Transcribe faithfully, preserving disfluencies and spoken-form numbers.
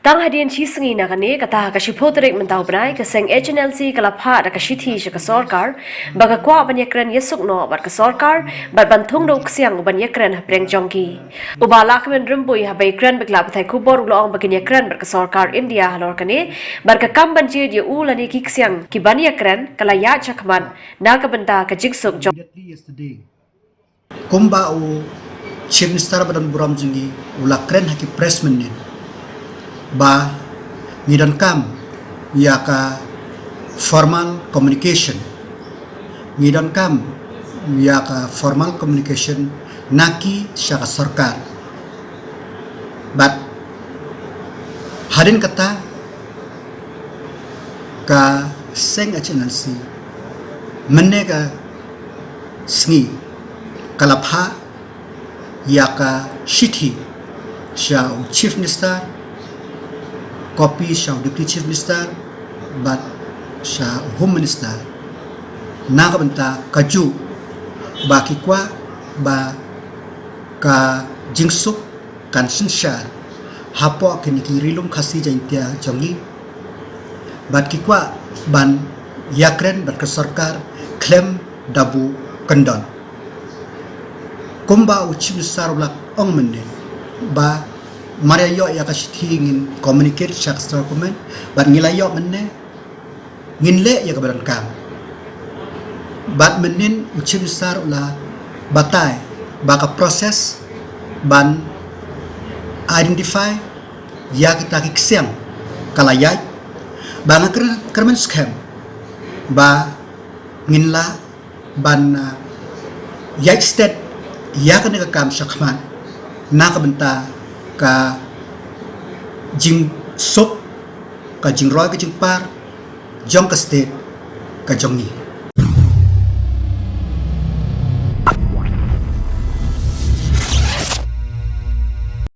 Tang hadien shi sngi na kane, kata ha ka shiphew tarik mynta u bnai, ka seng H N L C ka la phah da ka shithi sha ka sorkar ba ka kwah ban ïakren ïasuk noh bad ka sorkar bad ban thung da u ksiang u ban ïakren hapdeng jong ki. U Bah Lahkmen Rymbui, haba ïakren bad ki lad pathai khubor, u la ong ba kin ïakren bad ka sorkar India halor kane bad ka kam ban jied ïa u lane ki ksiang ki ban ïakren ka la ïaid shakhmat na ka bynta ka jingsuk jong. Kumba u Chief Minister ba don burom jong ngi u la kren ha ki press mynnin ba ngi donkam ïa ka formal communication, ngi donkam ïa ka formal communication na ki sha ka sorkar. Bad hadien kata, ka seng H N L C mynne ka sngi ka la phah ïa ka shithi sha u Chief Minister, copy sha u Deputy Chief Minister bad sha u Home Minister, na ka bynta kajuh ba ki kwah ba ka jingsuk kan synshar hapoh kine ki ri lum Khasi Jaiñtia jong ngi, bad ki kwah ban ïakren bad ka sorkar khlem da buh kyndon. Kumba u Chief Minister u la ong mynne ba mar ïa ïoh ïa ka shithi ngin communicate sha ka Central Government, bad ngi la ïoh mynne, ngin leh ïa kaba donkam. Bad mynnin u Chief Minister u la batai ba ka process ban identify ïa kita ki ksiang ka la ïaid, ba nga kyrmen skhem ba ngin lah ban, uh, ïaid stet ïa kane ka kam shakhmat na ka bynta ka jingsuk, ka jingroi, ka jingpar jong ka state ka jong ngi.